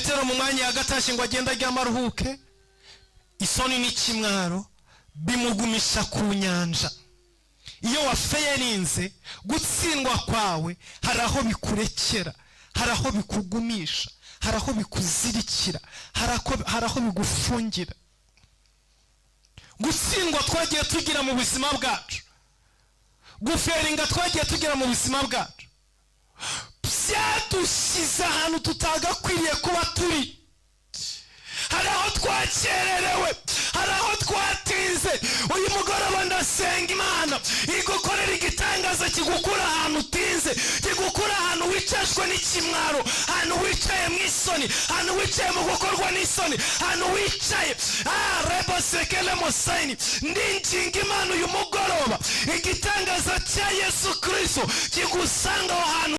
Petero mu mwanya yagatashye ngo agende aryame aruhuke, isoni n'ikimwaro bimugumisha ku nyanja. Iyo wafailinze, gutsindwa kwawe hari aho bikurekera, hari aho bikugumisha, hari aho bikuzirikira, hari aho bigufungira. Gutsindwa twagiye tugira mu buzima bwacu, gufailinga twagiye tugira mu buzima bwacu, byadushyize ahantu tutagakwiriye kuba turi. Hari aho twakererewe, hari aho twatinze. Uyu mugoroba ndasenga Imana igukorera igitangaza kigukura ahantu utinze, kigukura ahantu wicajwe n'ikimwaro, ahantu wicaye mu isoni, ahantu wicaye mu gukorwa n'isoni, ahantu wicaye rebo sekele musayini. Ndinginga Imana uyu mugoroba, igitangaza cya Yesu Kirisito kigusanga aho hantu.